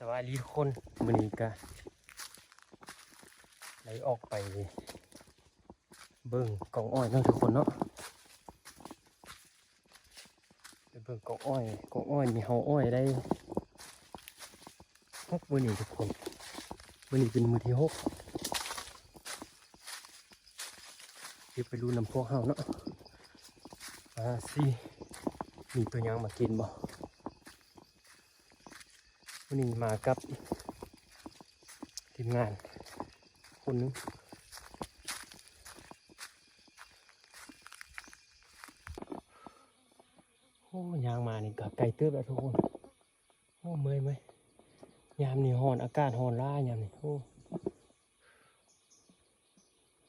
ສະບາຍດີທຸກຄົນ ມື້ນີ້ກະໄດ້ອອກໄປເບິ່ງກອງອ້ອຍເນາະທຸກຄົນເນາະ ໄປເບິ່ງກອງອ້ອຍ ກອງອ້ອຍນີ້ເຮົາອ້ອຍໄດ້ຫົກມື້ນີ້ທຸກຄົນ ມື້ນີ້ເປັນມື້ທີຫົກ ເກັບໄປລຸ້ນນຳພວກເຮົາເນາະ ວ່າຊິມີຕົວຫຍັງມາກິນບໍ່. ມື້ນີ້ມາກັບທີມງານຄົນໜຶ່ງ ໂອ້ ຍ່າງມານີ້ກະໄກເຕີບແລ້ວທຸກຄົນ ໂອ້ ເມື່ອຍໆ ຍາມນີ້ຮ້ອນ ອາກາດຮ້ອນຫຼາຍຍາມນີ້ ໂອ້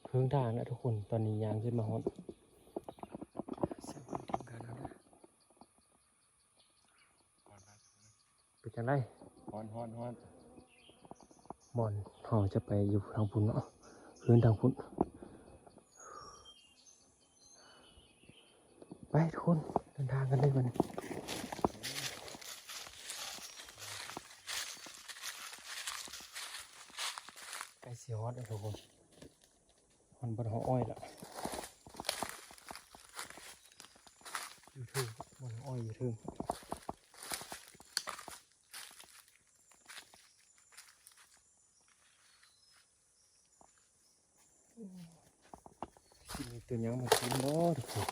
ເຄິ່ງທາງແລ້ວທຸກຄົນ ຕອນນີ້ຍ່າງຂຶ້ນມາຮອດ ເປັນຈັ່ງໃດ? ຮ້ອນໆໆ ບ່ອນເຮົາຈະໄປຢູ່ທາງພຸ້ນເນາະ ເຮືອນທາງພຸ້ນ ໄປທຸກຄົນ ເດີນທາງກັນເລີຍບັດນີ້ ໃກ້ຊິຮອດແລ້ວທຸກຄົນ. ມັນບໍ່ໄດ້ເອົາອ້ອຍລະ ຢູ່ເທິງ ມັນເອົາອ້ອຍຢູ່ເທິງ ຊິມີຕົວຫຍັງມາກິນບໍ່ທຸກຄົນ?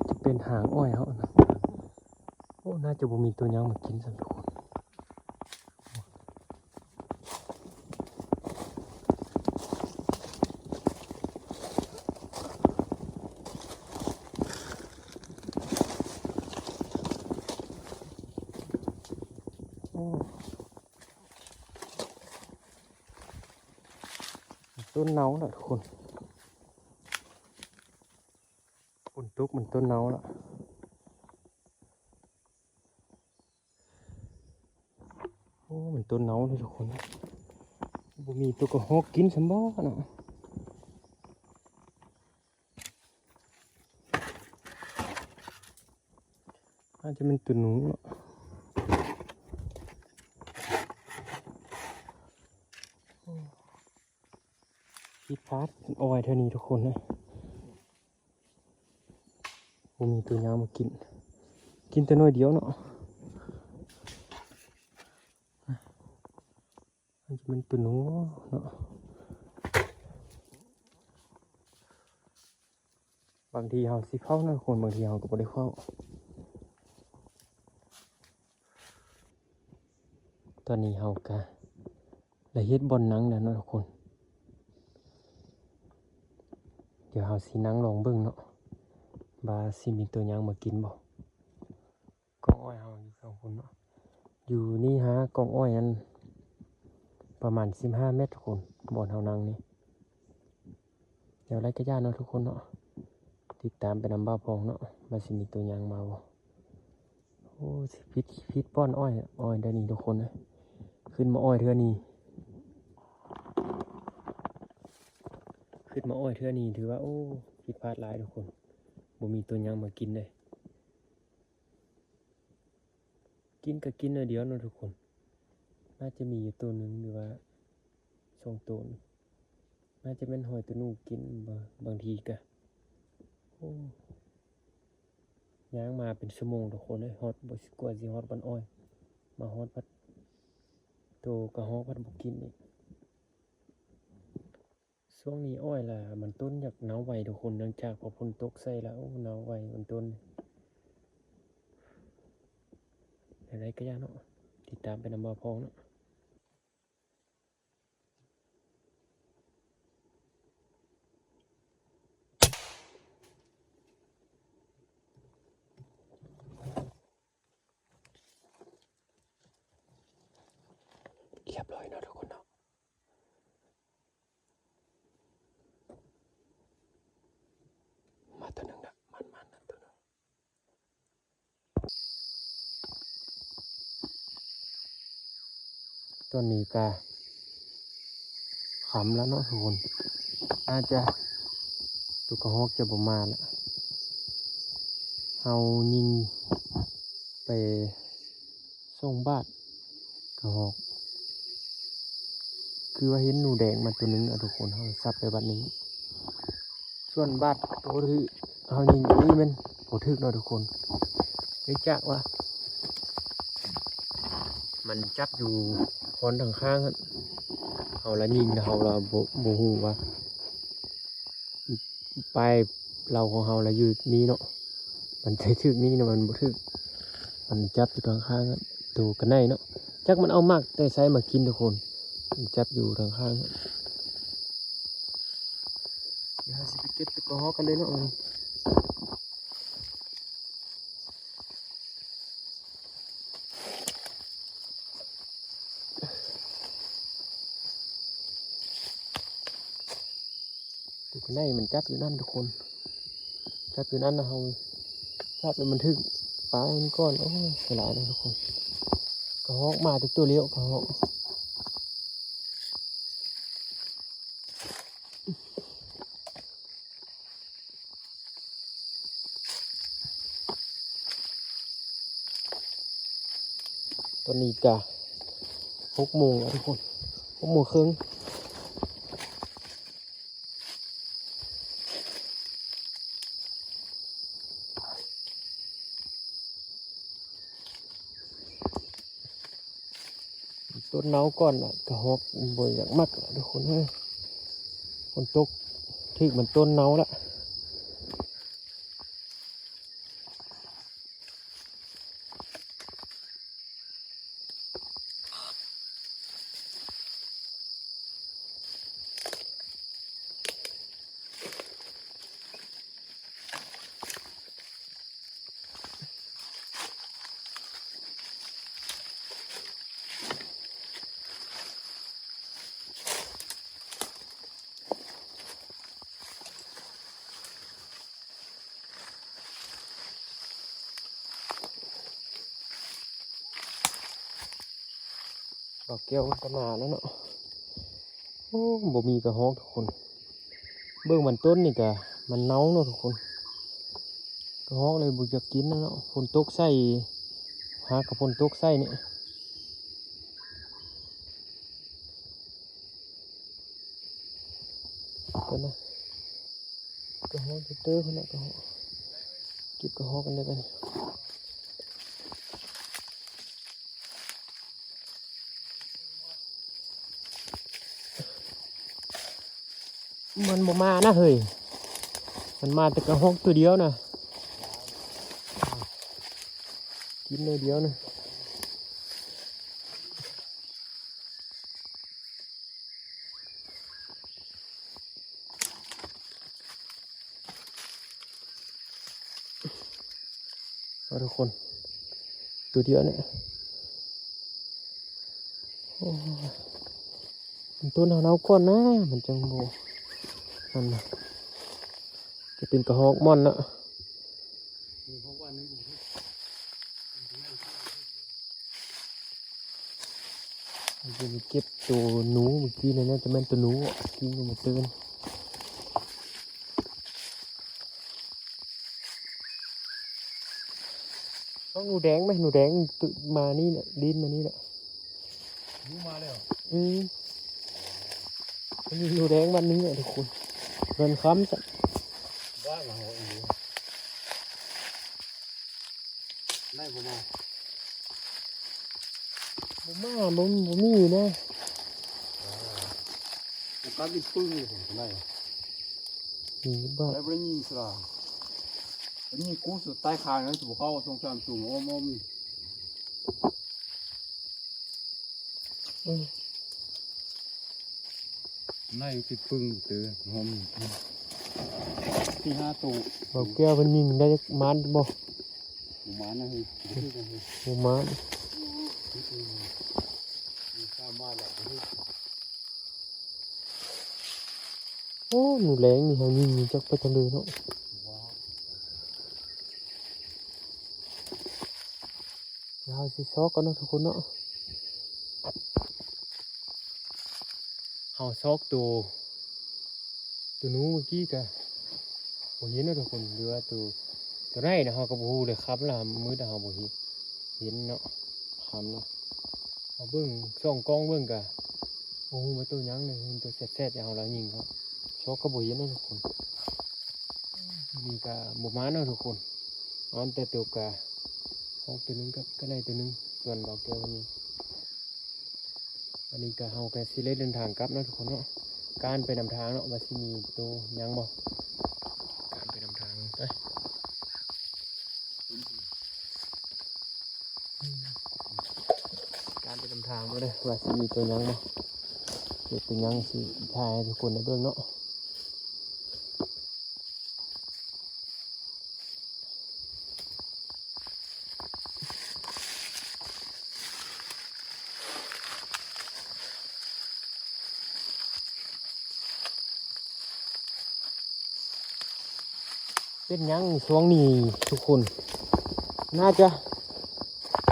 ຈະເປັນຫາງອ້ອຍເຮົານະ. ໂອ້ ໜ້າຈະບໍ່ມີຕົວຫຍັງມາກິນຊັ້ນທຸກຄົນ. ໂອ້ ຕົ້ນເນົ່າລະທຸກຄົນ. ຝົນຕົກມັນຕົ້ນເນົ່າລະ. ໂອ້ ມັນຕົ້ນເນົ່າເດ້ທຸກຄົນ. ບໍ່ມີຕົວກະຮອກກິນຊ້ຳບໍ່ເນາະ. ອາດຈະແມ່ນຕົວໜູເນາະ. ຜິດພາດອ້ອຍເທື່ອນີ້ທຸກຄົນເອີຍ. ບໍ່ມີຕົວຫຍັງມາກິນ ກິນແຕ່ໜ້ອຍດຽວເນາະ. ມັນຈະແມ່ນຕົວໜູເນາະ. ບາງທີເຮົາຊິເຝົ້ານະຄົນ ບາງທີເຮົາກໍບໍ່ໄດ້ເຝົ້າ. ຕອນນີ້ເຮົາກະໄດ້ເຮັດບ່ອນນັ່ງແລ້ວເນາະທຸກຄົນ. ດຽວເຮົາຊິນັ່ງລອງເບິ່ງເນາະ ວ່າຊິມີຕົວຫຍັງມາກິນບໍ່. ກອງອ້ອຍເຮົາຢູ່ທາງພຸ້ນເນາະ. ຢູ່ນີ້ຫາກອງອ້ອຍນັ້ນປະມານສິບຫ້າແມັດທຸກຄົນ ບ່ອນເຮົານັ່ງນີ້. ແນວໃດກະຢ່າເນາະທຸກຄົນເນາະ ຕິດຕາມໄປນຳບ່າວພອງເນາະ ວ່າຊິມີຕົວຫຍັງມາບໍ່. ໂອ້ ຊິຜິດ ຜິດບ່ອນອ້ອຍ ອ້ອຍໄດ້ນີ້ທຸກຄົນເອີຍ. ຂຶ້ນມາອ້ອຍເທື່ອນີ້ ຂຶ້ນມາອ້ອຍເທື່ອນີ້ຖືວ່າ ໂອ້ ຜິດພາດຫຼາຍທຸກຄົນ ບໍ່ມີຕົວຫຍັງມາກິນເລີຍ. ກິນກະກິນໜ້ອຍດຽວເນາະທຸກຄົນ. ໜ້າຈະມີຢູ່ໂຕໜຶ່ງ ຫຼືວ່າສອງໂຕ ໜ້າຈະແມ່ນຫອຍໂຕໜູກິນ. ບາງ ບາງທີກະ ໂອ້ ຍ່າງມາເປັນຊົ່ວໂມງທຸກຄົນເອີຍ ຮອດ ບໍ່ ກວ່າຊິຮອດບ່ອນອ້ອຍ. ມາຮອດພັດ ໂຕກະຮອກພັດບໍ່ກິນອີກ. ຊ່ວງນີ້ອ້ອຍລະມັນຕົ້ນຢາກເນົ່າໄວທຸກຄົນ ເນື່ອງຈາກວ່າຝົນຕົກໃສ່ລະ ໂອ້ ເນົ່າໄວມັນຕົ້ນ. ແນວໃດກະຢ່າເນາະ ຕິດຕາມໄປນຳບ່າວພອງເນາະ. ຮຽບຮ້ອຍເນາະທຸກຄົນເນາະ. ມາຕົວໜຶ່ງນະ ມັນ ຕອນນີ້ກະຄ່ຳແລ້ວເນາະທຸກຄົນ ອາດຈະ ໂຕກະຮອກຈະບໍ່ມາລະ. ເຮົາຍິງໄປສອງບາດກະຮອກ ຄືວ່າເຫັນໜູແດງມາໂຕໜຶ່ງເນາະທຸກຄົນ ເຮົາສັບໄປບາດໜຶ່ງ. ສ່ວນບາດໂຕທີ່ເຮົາຍິງນີ້ແມ່ນບໍ່ຖືກເນາະທຸກຄົນ ເນື່ອງຈາກວ່າມັນຈັບຢູ່ຄອນທາງຂ້າງຫັ້ນ ເຮົາລະຍິງ ເຮົາລະບໍ່ ບໍ່ຮູ້ວ່າປາຍເລົາຂອງເຮົາລະຢູ່ນີ້ເນາະ ມັນໄປຖືກນີ້ນະ ມັນບໍ່ຖືກ ມັນຈັບຢູ່ທາງຂ້າງຫັ້ນ ໂຕກະໄນເນາະ ຈັກມັນເອົາໝາກແຕ່ໃສມາກິນທຸກຄົນ ມັນຈັບຢູ່ທາງຂ້າງ. ດຽວເຮົາຊິໄປເກັບໂຕກະຮອກກັນເລີຍເນາະ ໂຕກະໄນມັນຈັບຢູ່ນັ້ນທຸກຄົນ ຈັບຢູ່ນັ້ນນະ ເຮົາຈັບແລ້ວມັນຖືກປາຍມັນກ່ອນ. ໂອ້ຍ ສະຫຼາຍເນາະທຸກຄົນ ກະຮອກມາແຕ່ໂຕດຽວ ກະຮອກ. ຕອນນີ້ກະຫົກໂມງແລ້ວທຸກຄົນ ຫົກໂມງເຄິ່ງ. ຕົ້ນເນົ່າກ່ອນລະ ກະຮອກບໍ່ຢາກມັກລະທຸກຄົນເອີຍ. ຝົນຕົກ ຖືກມັນຕົ້ນເນົ່າລະ. ດອກແກ້ວມັນກະມາແລ້ວເນາະ. ໂອ້ ບໍ່ມີກະຮອກທຸກຄົນ ເບິ່ງມັນຕົ້ນນີ້ກະມັນເນົ່າເນາະທຸກຄົນ. ກະຮອກເລີຍບໍ່ຢາກກິນແລ້ວເນາະ ຝົນຕົກໃສ່ ຫາກະຝົນຕົກໃສ່ນີ້. ເບິ່ງນະ ກະຮອກເຕີໆພຸ້ນນະ ກະຮອກ ເກັບກະຮອກກັນເດີບັດນີ້. ມັນບໍ່ມານະເຮີ້ຍ ມັນມາແຕ່ກະຮອກໂຕດຽວນະ ກິນໜ້ອຍດຽວນະ. ເອົາທຸກຄົນ ໂຕດຽວນີ້ ໂອ້ຍ ມັນຕົ້ນເຮົາເນົ່າກ່ອນນະ ມັນຈັ່ງບໍ່ ນັ້ນນະ ຈະເປັນກະຮອກມ່ອນນະ. ເຮົາຈະໄປເກັບໂຕໜູ ເມື່ອກີ້ນີ້ໜ້າຈະແມ່ນໂຕໜູ ກິນມາຕື່ນ. ເອົາໜູແດງໄໝ? ໜູແດງມານີ້ແຫຼະ ດິ້ນມານີ້ແຫຼະ. ໜູມາແລ້ວ? ອືມ ມີໜູແດງບາດໜຶ່ງແຫຼະທຸກຄົນ ເຮືອນຄຳຊະ ບ້ານເຮົາອີ່ຫຼີ. ໄດ້ບໍ່ມາ? ບໍ່ມາ ບໍ່ ບໍ່ມີນະ. ເອີ ໂຟກັສອີກປຶ້ງນີ້ພຸ້ນ ໄດ້. ນີ້ບາດ ໄດ້ບໍ່ໄດ້ຍິງສະລາ ໄດ້ຍິງກູສະຕາຍຄາງນັ້ນ ຊິບໍ່ເຂົ້າ ສອງສາມຕູ ອ້ອມໆ ນີ້. ເອີ ໃນມັນຕິດປຶ້ງເຕີ ຫອມ ສີ່ຫ້າໂຕ. ເບົາແກ້ວເພິ່ນຍິງໄດ້ຈັກໝານບໍ່? ບໍ່ໝານນະເຮີ້ຍ ບໍ່ຖືກນະເຮີ້ຍ ບໍ່ໝານ. ມີສາມໝານແລ້ວເຮີ້ຍ. ໂອ້ ໜູແດງນີ້ເຮົາຍິງຈັກໄປທາງໃດເນາະ. ດຽວເຮົາຊິຊອກກ່ອນເນາະທຸກຄົນເນາະ. ເຮົາຊອກໂຕ ໂຕໜູເມື່ອກີ້ກະບໍ່ເຫັນເນາະທຸກຄົນ ຫຼືວ່າໂຕ ໂຕໃດນະ ເຮົາກະບໍ່ຮູ້ເລີຍ ຄ່ຳລະມືດເຮົາບໍ່ເຫັນ ເຫັນເນາະ ຄ່ຳລະ ເຮົາເບິ່ງ ສ່ອງກ້ອງເບິ່ງກະບໍ່ຮູ້ວ່າໂຕຫຍັງເລີຍ ເຫັນໂຕແຊດໆ ເຮົາລະຍິງເຂົາ ຊອກກະບໍ່ເຫັນເນາະທຸກຄົນ. ມື້ນີ້ກະບໍ່ມາເນາະທຸກຄົນ ມາແຕ່ຕົກກະຮອກໂຕໜຶ່ງກັບກະໄນໂຕໜຶ່ງ ສ່ວນບ່າວແກ້ວວັນນີ້ ວັນນີ້ກະເຮົາກະຊິໄດ້ເດີນທາງກັບເນາະທຸກຄົນເນາະ ການໄປນຳທາງເນາະ ວ່າຊິມີໂຕຫຍັງບໍ່ ການໄປນຳທາງ ໄປ ການໄປນຳທາງເບິ່ງເດີ ວ່າຊິມີໂຕຫຍັງບໍ່ ເຮັດໂຕຫຍັງຊິຖ່າຍໃຫ້ທຸກຄົນໄດ້ເບິ່ງເນາະ. ເປັນຫຍັງຊ່ວງນີ້ທຸກຄົນ ໜ້າຈະ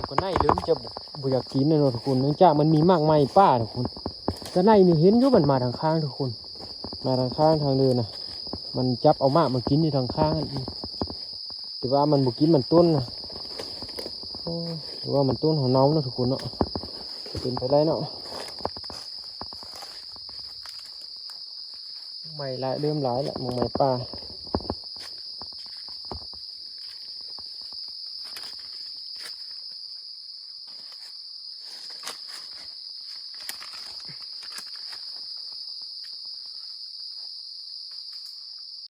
ກະໄນເລີ່ມຈະບໍ່ຢາກກິນແລ້ວເນາະທຸກຄົນ ເນື່ອງຈາກມັນມີໝາກໄມ້ປ່າທຸກຄົນ ກະໄນນີ້ເຫັນຢູ່ ມັນມາທາງຂ້າງທຸກຄົນ ມາທາງຂ້າງທາງເດີນນະ ມັນຈັບເອົາໝາກມາກິນຢູ່ທາງຂ້າງ ແຕ່ວ່າມັນບໍ່ກິນມັນຕົ້ນນະ ໂອ້ ແຕ່ວ່າມັນຕົ້ນເຮົາເນົ່າເນາະທຸກຄົນເນາະ ກະເປັນໄປໄດ້ເນາະ. ໝາກໄມ້ຫຼາຍ ເລີ່ມຫຼາຍລະ ໝາກໄມ້ປ່າ